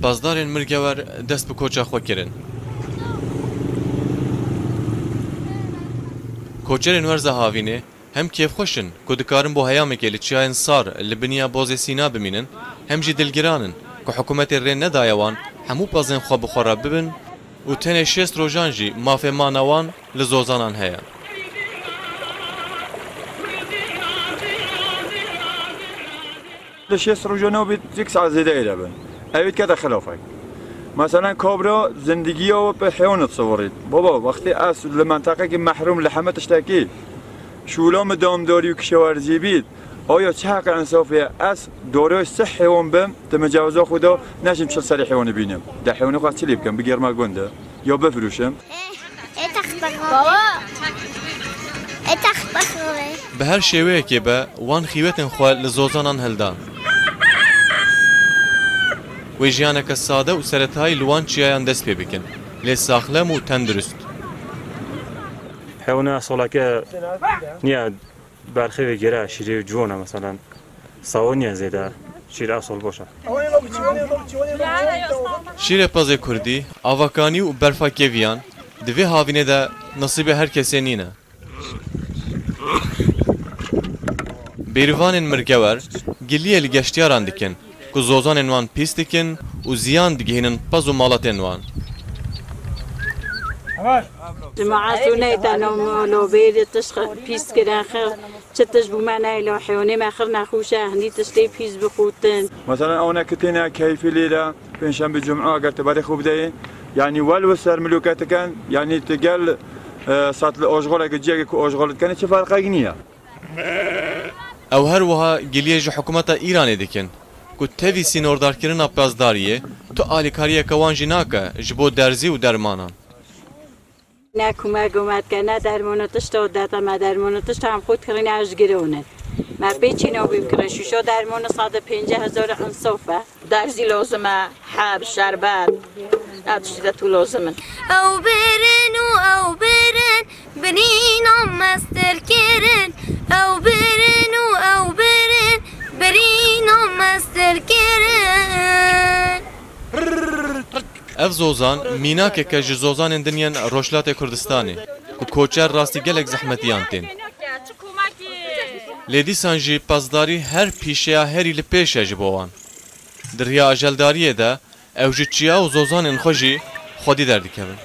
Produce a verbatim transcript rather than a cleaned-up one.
Pazdarên Mirgewer dest bi koça xwe kirin. Koçerên werza havînê hem kêfxweş in ku dikarin bo heyamekê li çiyayên sar li biniya Bozê Sîna bimînin, hem jî dilgiran in ku hikûmetê rê nedaye wan hemû pezên xwe bi xwe re bibin û tenê şêst rojan jî mafê mana wan li zozanan heye. Li şêst roja nabît yek saet zêde êre bin. Ew ê dikete xilafek. Meselen, kabra zindigiya we bi heywan disivirît. Baba, wextê ez li menteqekî mehrûm li hemî tiştekî, şûla min damdarî û kişawerzî bît, aya çi heqê ensafê ye? Ez daroyê sih heywan bim, di micawiza xwe de neçim çil serî heywanê bînim. De heywanê xwe ez çi lê bikim? Bigêrime gund de. Ya bifirûşim. Baba. Bi her şêweyekê be, wan xîwetên xwe li zozanan hildan. Wê jiyaneke sade û seretayî li wan çiyayan dest pê bikin, lê saxlem û tendurist. Heywana soleke niye berxê ve gere şîrê ciwona, meselen. Sawa niye zêde. Şîr ew sol boş e. Şîrê pezê kurdî, avakanî û berfa keviyan di vê havînê de nesîbê her kesê nîne. Bêrivanên Mirgewer giliyê li geştiyaran dikin ku zozanên wan pîs dikin û ziyan digihînin pez û malatên wan. Cemaat û neyte nomolo bêrî tişt pîs kirin xir. Çi tişt bû me neylo, heywanê me xir nexweş e, hindî tiştê pîs bixwîtin. Mesela, ewne ki têne keyfî lê de, pêncşembe, cuma, eger tu berê xwe bideyê, yanî wel wi ser milûketiken, yanî tu gel, e, sat li oşxoleke ciyekê ku oşxol dikene, çi ferqek niye? Ew her wiha giliyê ji hikûmeta Îranê dikin ku tevî sînordarkirina pezdariyê tu alîkariyeke wan jî nake ji bo derzî û dermanan. Ne kûmek gomet ke, ne dermono tişto dete me, dermono tişto em xwe kirîne ez gironin. Me pê çîno bîm kirin, şûşo dermono sade pêncî hezar insof e. Derzî lozim e, heb, şerbet, ev tiştî de tu lozim in. Ew birin û ew birin, birîna mestir kirin. Ew birin û ew birin, birîna mestir kirin. Ev zozan mînakeke ji zozanên din yên Rojhilatê Kurdistanê ku koçer rastî gelek zehmetiyan tên. Lê dîsan jî pezdarî her pîşeya herî li pêş e ji bo wan. Di riya ajeldariyê de ew ji çiya û zozanên xwe jî xwedî derdikevin.